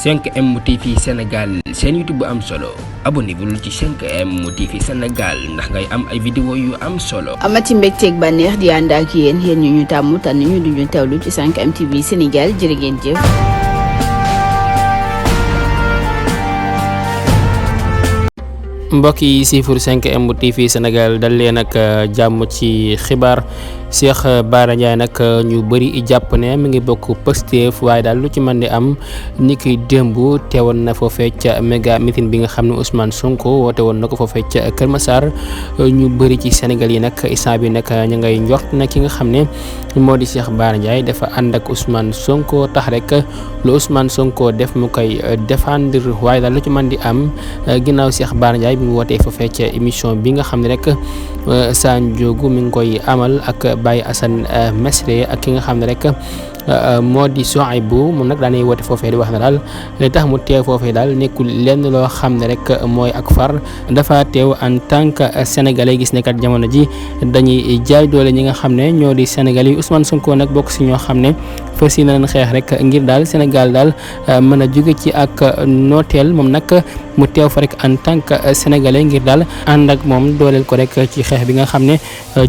5M TV Sénégal seen YouTube bu am solo abonnez-vous ci 5M TV Sénégal ndax ngay am ay vidéo yu am solo. amati mbégteeg bànneex di ànd ak yéen ñu tàmm tànn ñu duñu teewlu ci 5M TV Sénégal jërë ngeen jëf. mbokk yi siifur 5M TV Sénégal dal leen ak jàmm ci xibaar Cheikh Bara Ndiaye nag ñu bëri jàpp ne mi ngi bokk Pastef waaye daal lu ci mën di am ni ki démb teewoon na foofee ca méga meeting bi nga xam ne Ousmane Sonko woote woon na ko foofee ca Kër Massar ñu bëri ci Sénégal yi nag instant bi nag ñu ngay njort na ki nga xam ne moo di Cheikh Bara Ndiaye dafa ànd ak Ousmane Sonko tax rek lu Ousmane Sonko def mu koy défendre waaye daal lu ci mën di am ginnaaw Cheikh Bara Ndiaye bi mu wootee foofee ca émission bi nga xam ne rek Sanjogu mi ngi koy amal ak Baye Assane Mesre ak ki nga xam ne rek moo di Souaibou moom nag daanay woote foofee di wax na daal li tax mu teew foofee daal nekkul lenn loo xam ne rek mooy ak far dafa teew en tant que sénégalais gis ne kat jamono ji dañuy jaay doole ñi nga xam ne ñoo di sénégalais yi Ousmane Sonko nag bokk si ñoo xam ne fas yéene nañ xeex rek ngir daal Sénégal daal mën a jóge ci ak nooteel moom nag mu teew fa rek en tant que sénégalais ngir daal ànd ak moom dooleel ko rek ci xeex bi nga xam ne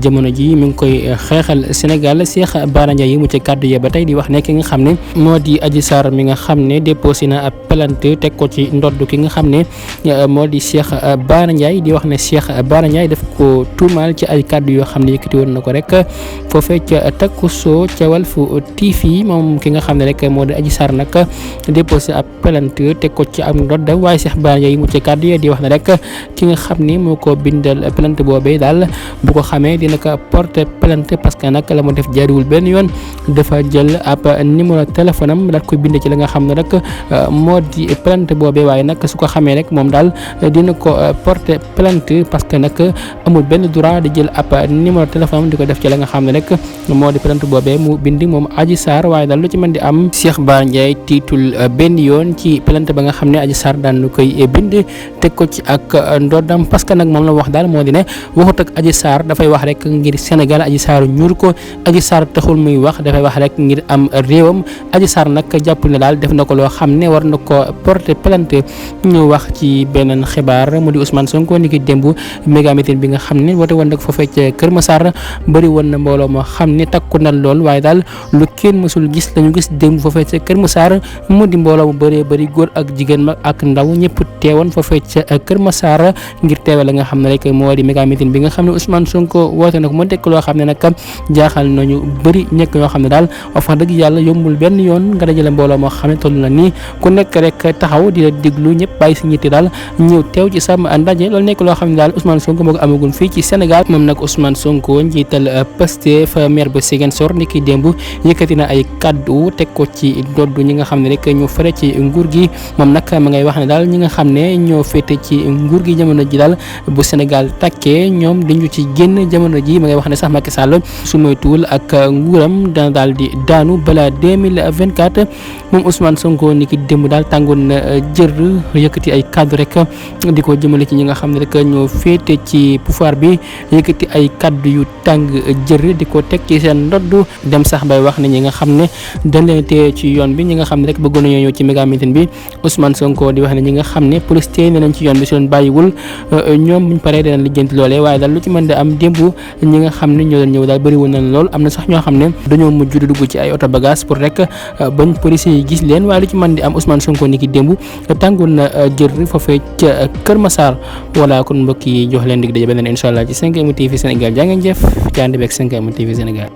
jamono ji mi ngi koy xeexal Sénégal Cheikh Bara Ndiaye yi mu ci kàddu yi ba tey di wax ne ki nga xam ne moo di Adji Sarr mi nga xam ne déposé na ab plainte teg ko ci ndodd ki nga xam ne moo di Cheikh Bara Ndiaye di wax ne Cheikh Bara Ndiaye daf ko tuumaal ci ay kàddu yoo xam ne yëkkati woon na ko rek foofee ca Takuso ca Walf TV moom ki nga xam ne rek moo di Adji Sarr nag déposé ab plainte teg ko ci am ndodd waaye Cheikh Bara Ndiaye yi mu ci kàddu yi di wax ne rek ki nga xam ne moo ko bindal plainte boobee daal bu ko xamee dina ko porter plainte parce que nag la mu def jaariwul benn yoon dafa jël ab numéro téléphone am daal koy bind ci la nga xam ne rek moo di plainte boobee waaye nag su ko xamee rek moom daal dina ko porter plainte parce que nag amul benn droit di jël ab numéro téléphone am di ko def ci la nga xam ne rek moo di plainte boobee mu bind moom Adji Sarr waaye daal lu ci mën di am Cheikh Bara Ndiaye tiitul benn yoon ci plainte ba nga xam ne Adji Sarr daan koy bind teg ko ci ak ndoddam parce que nag moom la wax daal moo di ne waxut ak Adji Sarr dafay wax rek ngir Sénégal Adji Sarr ñuur ko Adji Sarr taxul muy wax dafay wax rek ngir am réewam Adji Sarr nag jàpp ne daal def na ko loo xam ne war na ko porter plainte ñu wax ci beneen xibaar mu di Ousmane Sonko ni ki démb méga meeting bi nga xam ne woote woon nag foofee ca Kër Massar bëri woon na mbooloo moo xam ne takku na lool waaye daal lu kenn mësul gis lañu gis démb foofee ca Kër Massar mu di mbooloo mu bëree bëri góor ak jigéen mag ak ndaw ñëpp teewoon foofee ca Kër Massar ngir teewal la nga xam ne rek moo di méga meeting bi nga xam ne Ousmane Sonko woote na ko mu tekk loo xam ne nag jaaxal nañu bëri ñekk yoo xam ne daal wax dëgg yàlla yombul benn yoon nga dajale mbooloo moo xam ne toll na nii ku nekk rek taxaw di la déglu ñëpp bàyyi si ñitti daal ñëw teew ci sam ndaje loolu nekk loo xam ne daal Ousmane Sonko moo ko amagul fii ci Sénégal moom nag Ousmane Sonko njiital Pastef maire ba Ziguinchor ni ki démb yëkkati na ay kaddu teg ko ci dodd ñi nga xam ne rek ñoo fare ci nguur gi moom nag ma ngay wax ne daal ñi nga xam ne ñoo féete ci nguur gi jamono ji daal bu Sénégal tàkkee ñoom dañu ci génn jamono ji ma ngay wax ne sax Macky Sall su moytuwul ak nguuram dana daal di daanu balaa 2024 moom Ousmane Sonko ni ki démb daal tàngoon na jër yëkkati ay kaddu rek di ko jëmale ci ñi nga xam ne rek ñoo féete ci pouvoir bi yëkkati ay kaddu yu tàng jër di ko teg ci seen ndodd dem sax bay wax ne ñi nga xam ne dañ leen téye ci yoon bi ñi nga xam ne rek bëggoon nañoo ñëw ci méga meeting bi Ousmane Sonko di wax ne ñi nga xam ne police téye nañ ci yoon bi su leen bàyyiwul ñoom buñ paree danañ lijjanti loolee waaye daal lu ci mën di am démb ñi nga xam ne ñoo doon ñëw daal bëri woon nañ lool am na sax ñoo xam ne dañoo mujj di dugg ci ay oto bagage pour rek bañ police yi gis leen waaye lu ci mën di am Ousmane Sonko ni ki démb tàngoon na jër foofee ca Kër Massar voilà kon mbokk yi jox leen dig daje beneen incha allah ci 5M TV Sénégal jaa ngeen jëf ci ànd beeg 5M TV Sénégal